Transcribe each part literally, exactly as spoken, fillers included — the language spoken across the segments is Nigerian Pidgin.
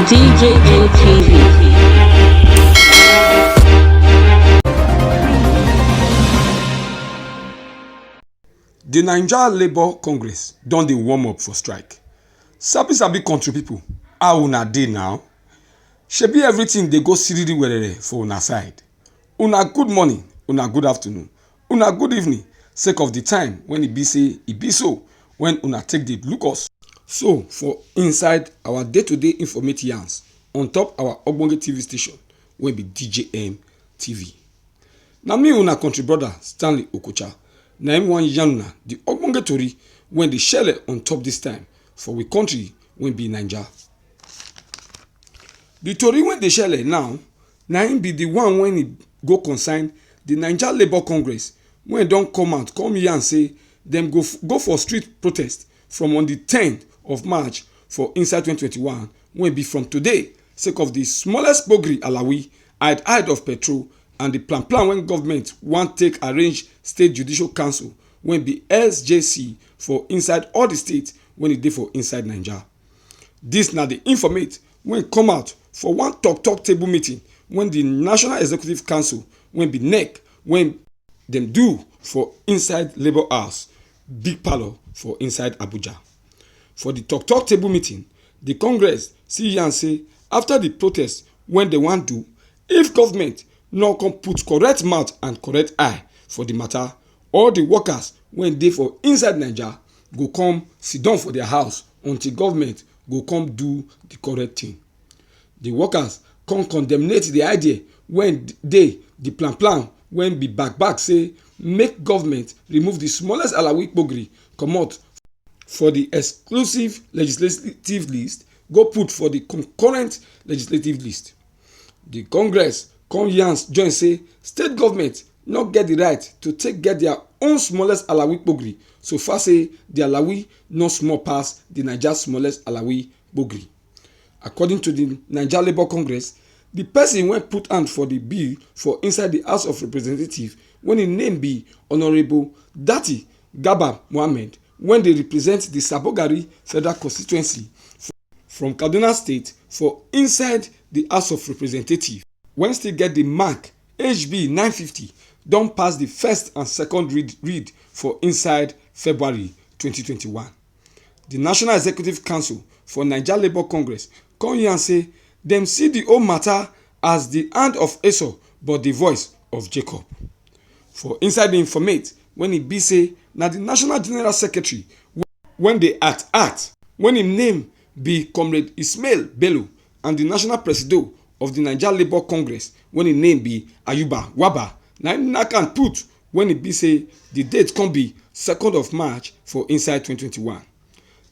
D J N T V. The Niger Labour Congress don dey warm up for strike. Sabi sabi country people, how una dey now? Shebi everything dey go siriri werere for una side? Una good morning, una good afternoon, una good evening, sake of the time when e be say e be so when una take dey look us. So for inside our day-to-day informate yarns on top our ogbonge T V station wey be D J M T V. Na me una country brother Stanley Okocha, na him wan yarn una the ogbonge tori wey dey shele on top this time for we country wey be Naija. The tori wey dey shele now, na im be the one when e go concern the Naija Labour Congress, wey don come out come yarn say dem go f- go for street protest from on the tenth of March for inside twenty twenty-one, wey be from today, sake of the smallest bogery alawi, hide hide of petrol, and the plan plan when government wan take arrange State Judicial Council, wey be S J C, for inside all the states when e dey for inside Naija. Dis na the informate wey come out for one talk talk table meeting wey the National Executive Council, wey be nec, wey dem do for inside Labour House, big parlour for inside Abuja. For the talk talk table meeting, the Congress still yarn say after the protest wey dem wan do, if government no come put correct mouth and correct eye for the matter, all the workers wey dey for inside Naija go come sit down for their house until government go come do the correct thing. The workers come condemnate the idea wey dey the plan plan wey be back back say make government remove the smallest alawi kpogiri comot for the exclusive legislative list, go put for the concurrent legislative list. The Congress come yarn join say state government no get the right to take get their own smallest alawi kpogiri, so far say the alawi no small pass the Naija smallest alawi kpogiri. According to the Naija Labour Congress, the person wey put hand for the bill for inside the House of Representatives, wey im name be Honourable Datti Garba Mohammed, wey dey represent the Sabon Gari Federal Constituency from Kaduna State for inside the House of Representatives, wey still get the mark H B nine fifty, don pass the first and second read read for inside February twenty twenty-one. The National Executive Council for Naija Labour Congress come yarn say dem see the whole matter as the hand of Esau but the voice of Jacob. For inside the informate, wey e be say na the National General Secretary wey dey act act, wey im name be Comrade Ismail Bello, and the National Presido of the Naija Labour Congress, wey im name be Ayuba Wabba, na im knack am put, wey e be say the date come be second of March for inside twenty twenty-one.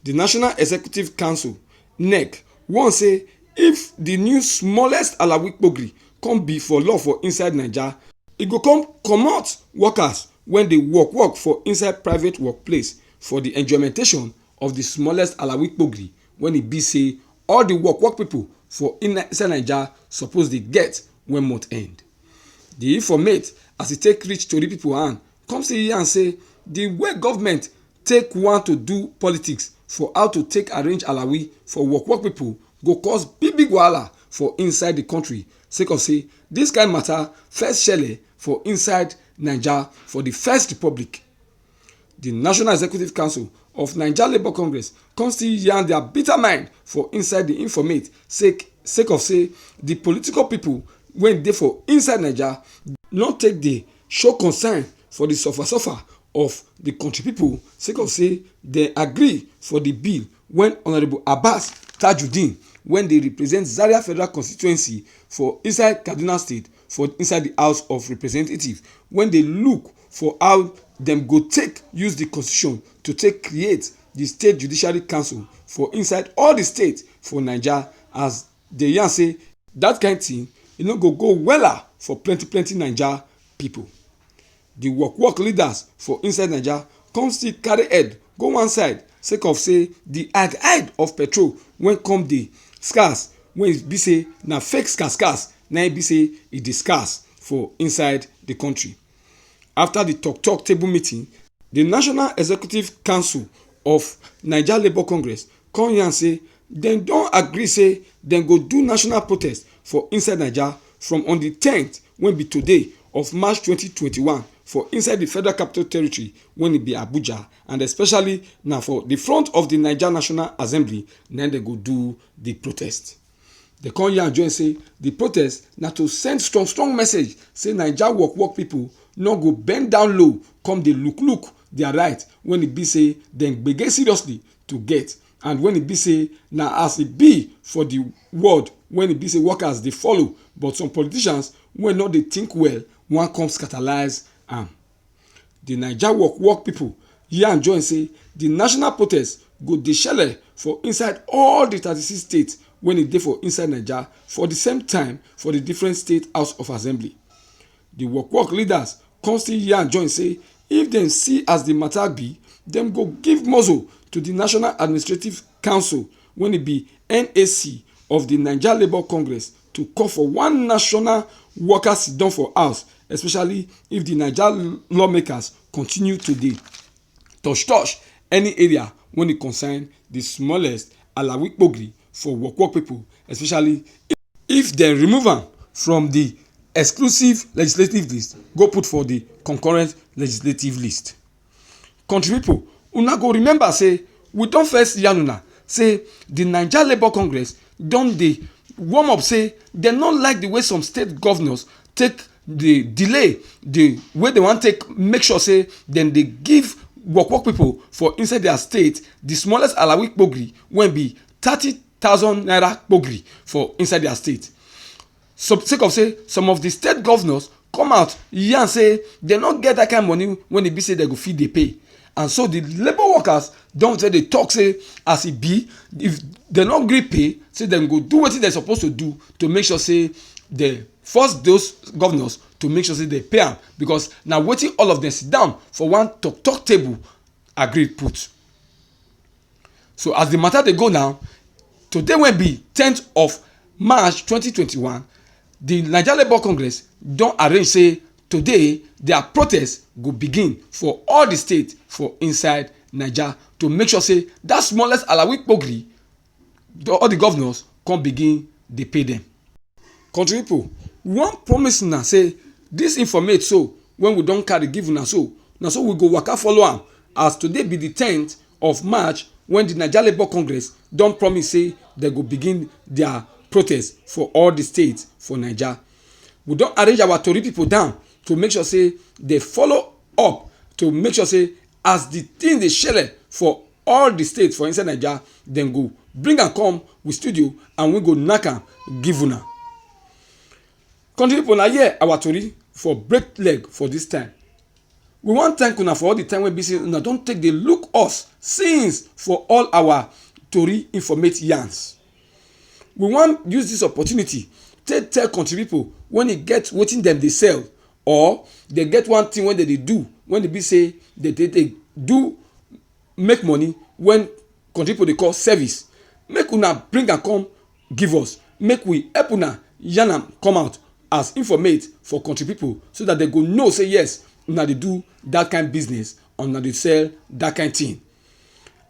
The National Executive Council, nec, warn say if the new smallest alawi kpogiri come be for law for inside Naija, e go come comot workers wey dey work work for inside private workplace for the enjoymentation of the smallest alawi kpogiri, wey e be say all the work work people for inside Naija suppose dey get when month end. The informate, as e take reach tori people hand, come still yarn say the way government take want to do politics for how to take arrange alawi for work work people go cause big big wahala for inside the country, sake of say this kind matter first shele for inside Naija for the First Republic. The National Executive Council of Naija Labour Congress come still yarn their bitter mind for inside the informate, sake sake of say the political people wey dey for inside Naija no take dey show concern for the suffer suffer of the country people, sake of say dem agree for the bill wey Honourable Abbas Tajudeen, wey dey represent Zaria Federal Constituency for inside Kaduna State, for inside the House of Representatives, wey dey look for how dem go take use the constitution to take create the State Judiciary Council for inside all the states for Naija, as dem yarn say that kind thing, e no go go wella for plenty plenty Naija people. The work work leaders for inside Naija come still carry head go one side, sake of say the hide hide of petrol wey come dey scarce, wey be say na fake scarce scarce, na im be say e dey scarce for inside the country. After the talk talk table meeting, the National Executive Council of Naija Labour Congress come yarn say Dem don agree say dem go do national protest for inside Naija from on the tenth, wey be today, of March twenty twenty-one, for inside the Federal Capital Territory, wey e be Abuja, and especially na for the front of the Naija National Assembly na dem go do the protest. Dem come yarn join say the protest na to send strong strong message say Naija work work people no go bend down low come dey look look their right, wey e be say dem gbege seriously to get, and wey e be say na as e be for the world, wey e be say workers dey follow, but some politicians wey no dey think well wan come scandalize am. The Naija work work people yarn join say the national protest go dey shele for inside all the thirty-six states wey e dey for inside Naija for the same time for the different state house of assembly. The work work leaders come still yarn join say if dem see as the matter be, dem go give muzzle to the National Administrative Council, wey e be N A C, of the Naija Labour Congress to call for one national worker sit down for house, especially if the Naija lawmakers continue to dey touch touch any area wey e concern the smallest alawikpogri for work work people, especially if dem remove am from the exclusive legislative list go put for the concurrent legislative list. Country people, una go remember say we don first yarn una say the Naija Labour Congress don dey warm up say dem no like the way some state governors take dey delay the way dem wan take make sure say dem dey give work work people for inside their state the smallest alawikpogri, wey be thirty thousand naira kpogri for inside their state. So sake of say some of the state governors come out yarn say dem no get that kind money wey e be say dem go fit dey pay, and so the labour workers don tell dey talk say as e be, if dem no gree pay, say dem go do wetin dem suppose to do to make sure say dem force those governors to make sure say dem pay am, because na wetin all of dem sit down for one talk talk table agree put. So as the matter dey go now, today wey be tenth of March twenty twenty-one, the Naija Labour Congress don arrange say today their protest go begin for all the states for inside Naija to make sure say that smallest alawikpogri, the, all the governors come begin dey pay them. Country people, we wan promise una say this informate so wey we don carry give una so, na so we go waka follow am, as today be the tenth of March, wey the Naija Labour Congress don promise say dem go begin their protest for all the states for Naija. We don arrange our tori people down to make sure say dem follow up to make sure say as the thing dey shele for all the states for inside Naija, dem go bring am come with studio and we go knack am give una. Country people, na here our tori for break leg for this time. We wan thank una for all the time wey be say una don take dey look us since for all our tori informate yarns. We wan use this opportunity take tell country people wey e get wetin dem dey sell, or dem get one thing wey dem dey do wey e be say dem dey dey do make money, wey country people dey call service, make una bring am come give us, make we help una yarn am come out as informate for country people, so that dem go know say yes, una dey do that kind business and una dey sell that kind thing.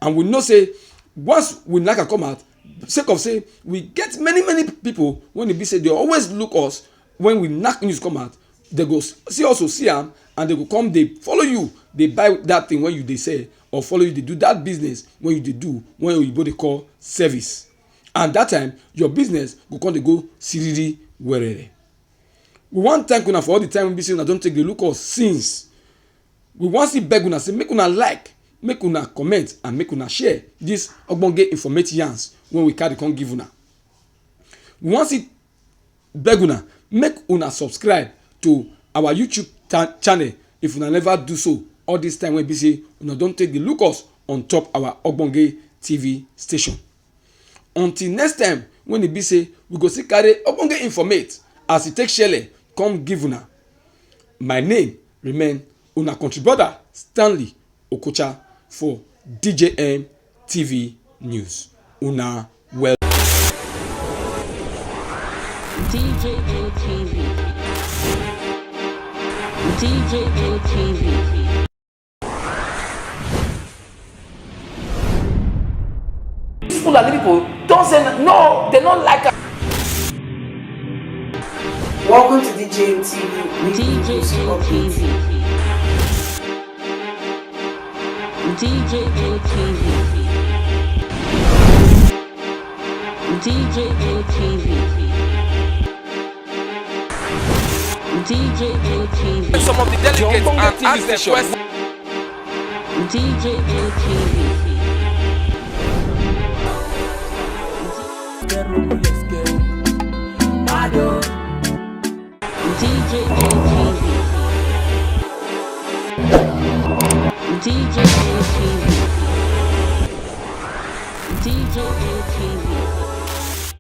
And we know say once we knack am come out, sake of say we get many many people wey e be say dem always look us when we knack news come out, dem go s- see also see am, and dem go come dey follow you, dey buy that thing wey you dey sell, or follow you dey do that business wey you dey do, wey oyibo dey call service. And that time, your business go come dey go siriri werere. We wan thank una for all the time wey be say una don take dey look us since. We wan still beg una say make una like, make una comment, and make una share this ogbonge informate yarns wey we carry come give una. We wan still beg una make una subscribe to our YouTube ta- channel if una never do so all this time wey be say una don take dey look us on top our ogbonge T V station. Until next time, when e be say we go still carry ogbonge informate as e take shele come give una. My name remain una country brother Stanley Okocha for D J M T V News. Una well. D J M T V. D J M T V. Fulani people don't say no, they don't like am. Welcome to D J M T V. D J M T V. D J M T V. D J M T V. D J M T V. Some of the delegates and ask the question. D J M T V. D J M T V. D J M T V. D J M T V.